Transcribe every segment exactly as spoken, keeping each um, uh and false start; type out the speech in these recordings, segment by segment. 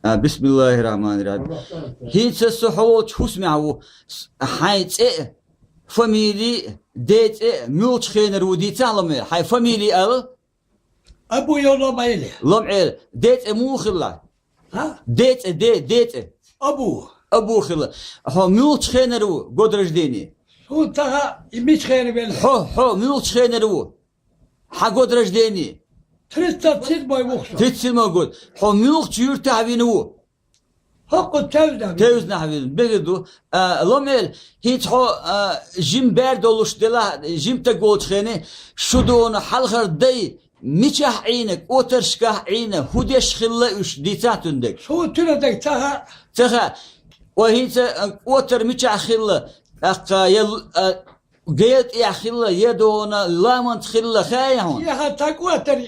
А, бисмиллахир-рахманир-рахим. ХӀинца со хьо волчу хӀусамехь ву. С-, хьайн цӀе а, фамили а, ден цӀе а, муьлхачу хенара ву дийцахь, Ломаэла. Хьайн фамили ала? Абу йо Ломаэла. Ломаэла. Ден цӀе муха хилла? А? Ден цӀе, де, ден цӀе. Абу. Абу хилла. Хьо муьлхачу хенара ву, год рождения? Суна ца хаьа, и мича хенара велла. Хьо, хьо муьлхачу хенара ву? Хьан год рождения? Тридцать седьмой ву со. Тридцать седьмой год. Хьо муьлхачу юьртахь вина ву? ХӀокху тевзанахь вина. Тевзанахь вина. Мегар ду. А, Ломаэла, хӀинца хьо, а, жима бер долуш делахь, жима стаг волчу хенахь, шу дуьйна хьалхара дай мичахь Ӏийна, кӀотаршкахь Ӏийна, хӀун деш хилла уьш, дийцахь цуьнан дерг? Суна цуьнан дерг ца хаьа. Ца хаьа. Ой, хӀинца, а, кӀотар мичахь хилла, тӀаккха я, а, гел тӀехь хилла, я дуьйна ламанца хилла, хаьий хьуна? Яха, цхьа кӀотар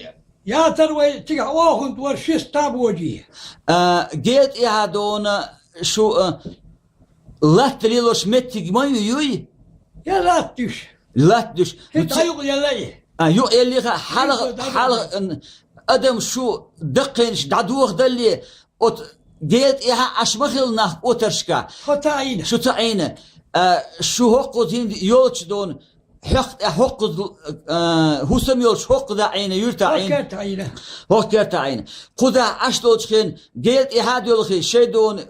яцара вай, цигахь оха хӀунда вара, ши стаг божий. А, гел тӀехь дуьйна шу, а, латта лелош меттиг ма ю, юй? Я латта дуьш. Латта дуьш. ХӀинца хьан юкъа елла и? А, юкъа еллиха, хьалха, хӀинца хьалха, ан, адам шу даккхийнаш дӀадохадалле, оцу гел тӀехьа Ӏаш ма хилла нах кӀотаршка. Тхо ца Ӏийна. Шу ца Ӏийна. А, шу хӀокхуза хӀинца йолчу дуьйна, хьох тӀе хӀокхуза, а, хӀусам йолчу хӀокхузахь Ӏийна, юьртахь Ӏийна. ХӀокху кертахь Ӏийна. ХӀокху кертахь Ӏийна. Кхузахь Ӏаш долчу хенахь, гел тӀехьа а доьлхий, шайн дуьйна,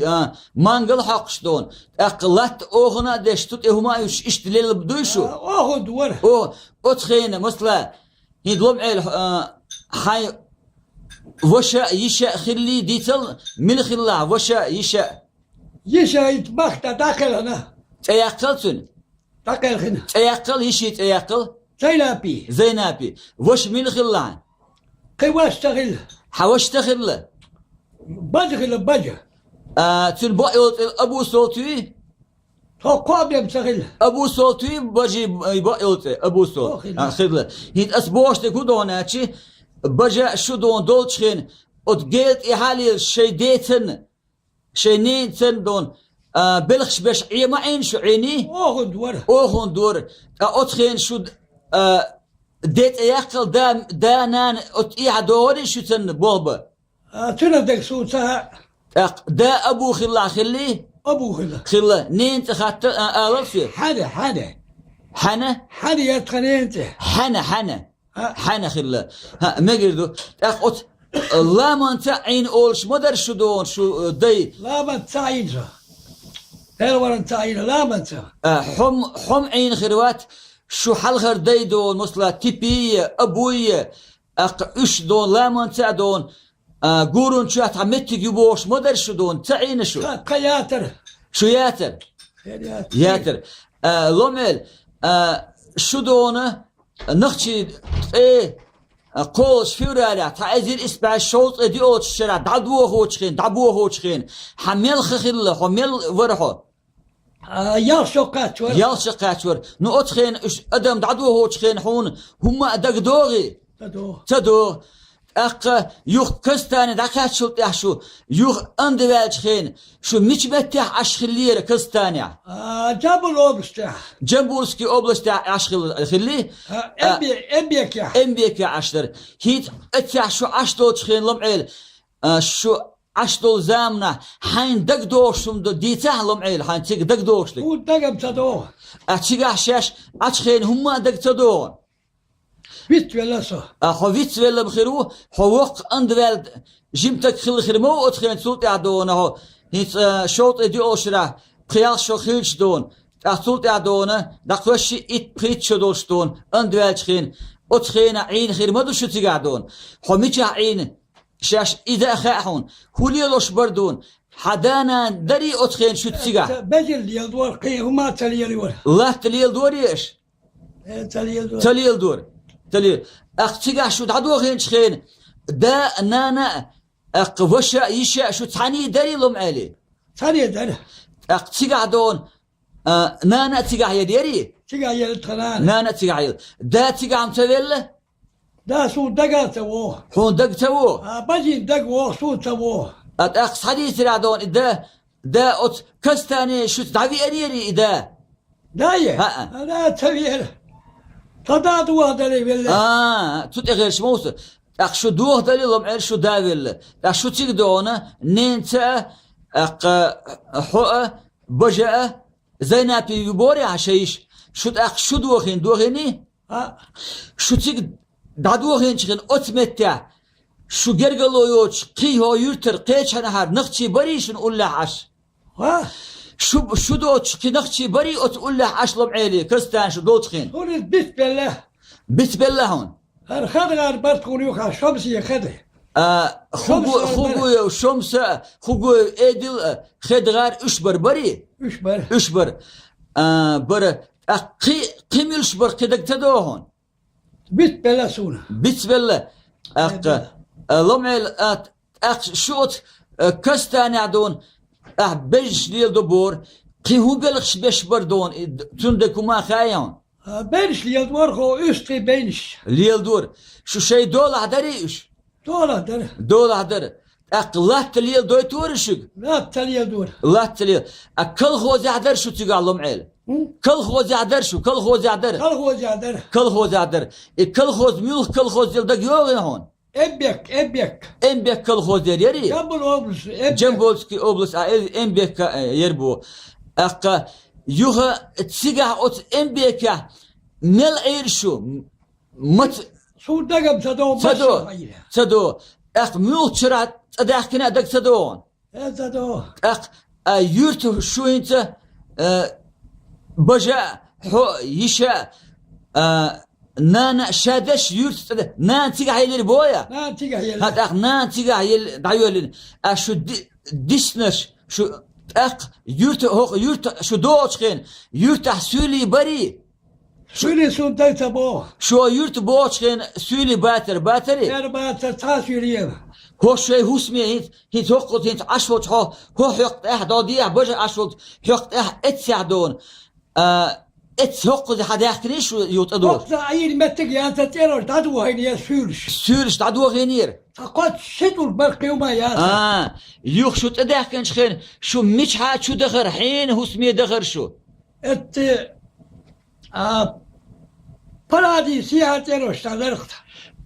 а, мангал а хьокхуш дуьйна. ТӀаккха латта охана а деш, цу тӀе хӀума а юьсуш, иштта лелла дуй шу? А, оха хӀунда вара. О, оцу хенахь, масала, хӀинца Ломаэла, а, хьайн ваша а, йиша а хиллий дийцал, мила хилла ваша а, йиша а? Йиша хӀинца бахка дӀакхелхина. ЦӀе яккхал цуьнан? ДӀакхелхина. ЦӀе яккхал, йишин цӀе яккхал? Зайнапи. Зайнапи. Ваша мила хилла хьан? Кхин ваша ца хилла. Хьан ваша ца хилла? Бажа хилла, Бажа. А, цуьнан бакъйолу цӀе Абу Солт юй? Тхо кхоъ бен ца хилла. Абу Солт юй, Бажин бакъйолу цӀе Абу Солт? Тхо хилла. А, хилла. ХӀинца ас бохуш дерг хӀун ду аьлча, Бажа а шу дуьйна долчу хенахь, оцу гел тӀехьа а лелаш шайн ден цӀенна, шайн ненан цӀенна дуьйна, а, белхаш беш Ӏе ма Ӏийна шу, Ӏийний? Оха хӀунда вара. Оха хӀунда вара. Ткъа оцу хенахь шу, а, ден цӀе яккхал, да, да, нана оцу тӀехьа догӀурий шу цӀенна болх бан? А, цуьнан дерг суна ца хаьа. ТӀаккха да Абу хилла хиллий? Абу хилла. Хилла. Ненан цӀе хатта, а, алал соьга? Хьана, Хьана. Хьана? Хьана яра тхан ненан цӀе. Хьана, Хьана. А? Хьана хилла. ХӀаъ, мегар ду. ТӀаккха оцу ламанца Ӏийна олуш ма дара шу дуьйна, шу, э, дай? Ламанца ца Ӏийна со. Делаваран ца Ӏийна, ламанца. А, хьо-м, хьо-м Ӏийна хир вац, шу хьалхара дай дуьйна, масала, Типи а, Абу а, тӀаккха уьш дуьйна, ламанца а дуьйна, а, гуран чохь цхьа меттиг ю бохуш ма дара шу дуьйна, ца Ӏийна шу? Тха, тха яцара. Шу яцара? Хер яцара. Яцара. А, Ломаэла, а, шу дуьйна, нохчийн ткъе, а, кхоалгӀачу февралехь, цхьа эзар исс бӀе шовзткъе диъолчу шарахь дӀадохочу хенахь, дӀабохочу хенахь, хьан мел хан хилла, хьо мел вара хьо? А, ялх шо кхаьчна вара. Ялх шо кхаьчна вара. Ну, оцу хенахь уьш адам дӀадохочу хенахь хьуна хӀумма а дагадогӀий? Ца догӀу. Ца догӀу. ТӀаккха юха Казахстане дӀакхаьччул тӀаьхьа шу, юха Ӏанда ваьллачу хенахь, шу мича меттехь Ӏаш хиллера Казахстанехь? А, Джамбул областехь. Джамбульский областехь Ӏаш хилла, хиллий? А, а, Эмбе-, Эмбекехь. Эмбекехь Ӏаш дара. ХӀинца эццехь шу Ӏаш долчу хенахь, Ломаэла, а, шу Ӏаш долу заманахь хьайна дагадогӀуш хӀума ду дийцахь, Ломаэла, хьайна цига дагадогӀуш дерг? ХӀун дагам ца догӀу? А, цигахь шаьш Ӏачу хенахь хӀумма а дага ца догӀу? Вицвелла со. А, хьо вицвелла-м хир ву, хьо воккха Ӏанда ваьлла жима стаг хилла хир ма ву оцу хенахь, цул тӀаьхьа дуьйна хьо. ХӀинца, а, шовзткъе диъолчу шарахь пхи-ялх шо хилча дуьйна, тӀаккха цул тӀаьхьа дуьйна, дӀакхоьссича итт-пхийтта шо долуш дуьйна, Ӏанда ваьллачу хенахь, оцу хенахь Ӏийна хир ма ду шу цигахь дуьйна. Хьо мичахь Ӏийна? Шаьш иза а хаьа хьуна. ХӀун лелош бара дуьйна? Хьан да-нана дарий оцу хенахь шуьца цигахь? Ца, безил леладора, кхин хӀума а ца лелайора. Латта леладорий аша? Э, ца леладора. Ца леладора. Ца ле-, тӀаккха цигахь шу дӀадохийначу хенахь, да а, нана а, тӀаккха ваша а, йиша а шу цхьаьний дарий, Ломаэла? Цхьаьний дара. ТӀаккха цигахь дуьйна, а, нана а цигахь елла ярий? Цигахь елла тхан нана. Нана а цигахь елла. Да цигахь-м ца велла? Да, суна дага ца вогӀу. Хьуна дага ца вогӀу? А, Бажин дага вогӀу, суна ца вогӀу. А, тӀаккха схьадийцарехь дуьйна и да, да оцу Казахстане шуьца дӀавеарий и да? Да е? ХӀаъ. А, да, ца веара. Тхан да дохадале велла. А, цу тӀе гӀерташ ма ву со. ТӀаккха шу дохадале, Ломаӏел, шу да велла. ТӀаккха шу цига догӀана, ненца а, тӀаккха хьо а, бажа а, Зайнапи ю бора хьа шайиш. Шу тӀаккха шу дохийна, дохийний? А. Шу цига дӀадохийнача хана оцу меттехь, шу гергарло йоцуш кхин хьо юьртара кхечанхьара нахчий барий шуна уллехь Ӏаш? Ва? Шу, шу доцуш кхин нахчий барий оцу уллехь Ӏаш, Ломаӏели, Казтане шу долчу хена? Хьуна иза бицбелла. Бицбелла хьуна? ХӀара хадагӀар барт хьуна юха Шомсе хада. А, Шомса хугу-, бар. Хугуев Шомса, Хугуев Эдил, а, хадагӀар уьш бар, барий? Уьш бар. Уьш бар. А, бара. ТӀаккха кхин, кхин муьлш бар, кхин дага ца догӀу хьуна? Бицбелла суна. Бицбелла. ТӀаккха, а, Ломаӏел, а, тӀаккха шу оцу, а, Казтанехь дуна, ахь бежнаш леладо бора, кхин хӀун белхаш беш бара дуна, и д-, цуьнан дерг хӀума хаьий хьуна? А, бежнаш леладора хьо, уьстагӀий бежнаш. Леладора. Шу шайн долахь дарий уьш? Долахь дара. Долахь дара. ТӀаккха латта леладойтора шуьга? Латта леладора. Латта лела. А колхозехь дара шу цигахь, Ломаӏел? ХӀун? Колхозехь дара шу, колхозехь дара? Колхозехь дара. Колхозехь дара. И колхоз муьлха колхоз яра дага йогӀий хьуна? Эмбек, Эмбек. Эмбек колхоз яра, ярий? Джамбул область, Эмбек. Джамбульский область, а, э, Эмбек, э, яра бу. ТӀаккха юха цигахь оцу Эмбекехь мел Ӏийра шу? Мац- Суна дагам ца до, ца маца до, шу хьайра. Ца до. ТӀаккха муьлхачара цӀа даьхкина а дага ца до хьуна? Э, ца до. ТӀаккха, а, юьрта шу хӀинца, а, бажа а, хьо а, йиша а, а, нана а, ша деш юьрта цӀа де-, нана цигахь елира бой? Нана цигахь елира. ХӀан, тӀаккха нана цигахь ел-, дӀайоьллина. А шу ди-, диснарш, шу тӀаккха юьрта, хӀокху юьрта шу догӀучу хена, юьртахь суьйлий барий? Суьйлий суна дага ца богӀу. Шу юьрта богӀучу хена суьйлий бацара, бацарий? Яра бацара, цхьа суьйлий яра. ХӀокху шайн хӀусаме хӀинца, хӀинца хӀокхуза хӀинца Ӏаш волчу хьо, хӀокху хьокху тӀехь, дӀо дехьа бажа Ӏаш волчу хьокху тӀехь эццехь дуна. А, эццехь хӀокхуза хьан даьхкиний шу юха тӀе долуш? ХӀокхуза Ӏийра меттиг яцара, цӀераш дӀадохийнера суьйлаш. Суьйлаш дӀадохийнера? Цхьа кхоч ши тӀулг бара кхин хӀума яцара. А, юха шу тӀе даьхкинчу хена, шу мичахьа чу дахара, хьенан хӀусаме дахара шу? Эцци, а, Палади сехьа цӀенош ца лархта.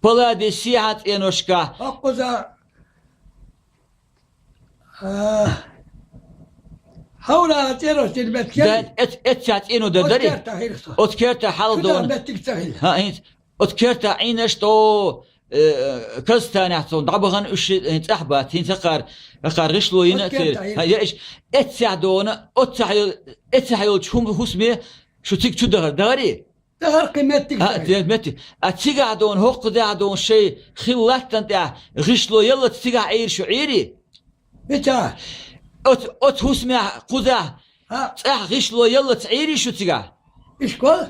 Палади сехьа цӀеношка. ХӀокхуза, а, хьовра цӀенош дина меттиг. Да, эц-, эццехь цӀено дан дарий? Оцу кертахь хир со. Оцу кертахь хьалдона. Шу дан меттиг ца хилла. ХӀан, хӀинца. Оцу кертахь Ӏийнарш тӀо, э, Казтанехь цунна дӀабахана уьш, э, цӀахь бац. ХӀинца хӀокхара, хӀокхара гӀишло йина а церан. ХӀан, я иштта, эццехь дона, оццехь йол-, эццехь йолчу хӀума хӀусаме шу цига чу дахара, дахарий? Дахара кхин меттиг. ХӀан, ца хилла. Меттиг. А цигахь дона, хӀокхузахь дона шайн хилла латтана тӀехь гӀишло яллалц цигахь Ӏийра шу, Ӏийрий? Мича? Оцу, оцу хӀусамехь кхузахь ХӀа. ЦӀахь гӀишло яллалц Ӏийрий шу цигахь? Ишкол?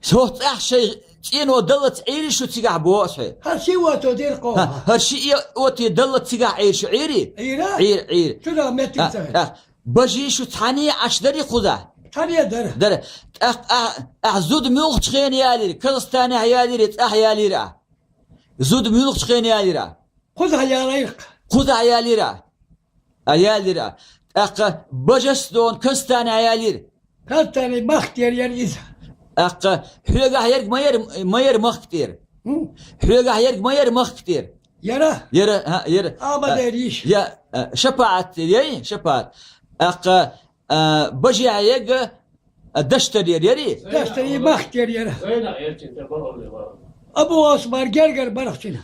ХӀокху цӀахь шайн цӀено даллалц Ӏийрий шу цигахь боху ас хье? ХӀара ши ото дира кхо. ХӀа, хӀара ши э-, оте даллалц цигахь Ӏийра шу, Ӏийрий? Ӏийра? Ӏийра, Ӏийра. Чу дан меттиг ца хилла. ХӀа, хӀа. Бажий шу цхьаьний Ӏаш дарий кхузахь? Цхьаьний дара. Дара. ТӀаккха ахь, ахь зуда муьлхачу хенахь ялийра, Казахстанехь ялийра, цӀахь ялийра ахь? Зуда муьлхачу хенахь ялийра ахь? Кхузахь ялийра. Кхузахь ялийра ахь? А, ялийра. ТӀаккха бажас дона Казахстанехь ялийра. Казахстане махкера яра иза. ТӀаккха хьоьгахь ерг ма яра, ма яра махка тӀера? ХӀу? Хьоьгахь ерг ма яра махка тӀера? Яра. Яра, хӀа, яра. Амадер йиш. Я, а, ШапаӀат яй, ШапаӀат. ТӀаккха, а, бажехь ерг, а, Даштар яра, ярий? Даштар и махкера яра. Абу Осман гергара барах цуьнан.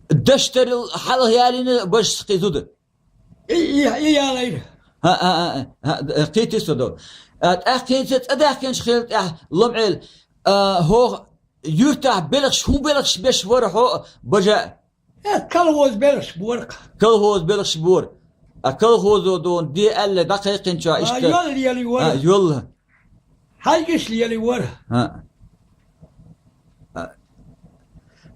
Даштарал хьалха ялийна бажас кхин зуда. И, и, и ялайра. ХӀа, хӀа, хӀа, хӀа, кхийти со до. А, тӀаккха хӀинца цӀа даьхкинчу хенахь тӀехь, Ломаӏел, а, хӀокху юьртахь белхаш, хӀун белхаш беш вара хьо, бажа? Э, колхоз белхаш бора-кх. Колхоз белхаш бора. А колхозо дона де аьлла дӀакхайкхинчохь, а, иштта йолла лелий вара. А, йолла. ХьаьжкӀаш лелий вара. А. А.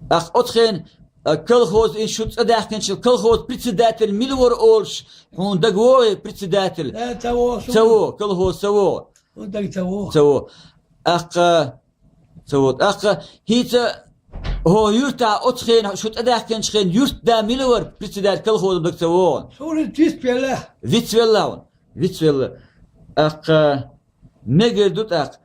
Ах, оцу хенахь, а, колхоз, и шу цӀа даьхкинчул колхоз председатель мила вара олуш, хьуна дага вогӀий председатель? Э, ца вогӀу суна. Ца вогӀу, колхоз ца вогӀу. Хьуна дага ца вогӀу. Ца вогӀу. ТӀаккха, ца вогӀу. ТӀаккха хӀинца хӀокху юьртахь оцу хенахь, шу цӀа даьхкинчу хенахь юьртда мила вара председатель, колхозо дага ца вогӀу? Суна вицвелла. Вицвелла хьуна. Вицвелла. ТӀаккха мегар ду тӀаккха.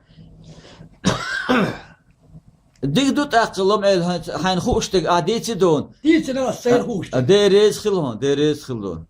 Дика ду тӀаккха, лом Ӏела, хьайна, хьайна хууш дерг ахь дийци дуна. Дийцина ас сайна хууш дерг. Дерриг хила хьуна, дерриг хила дуна.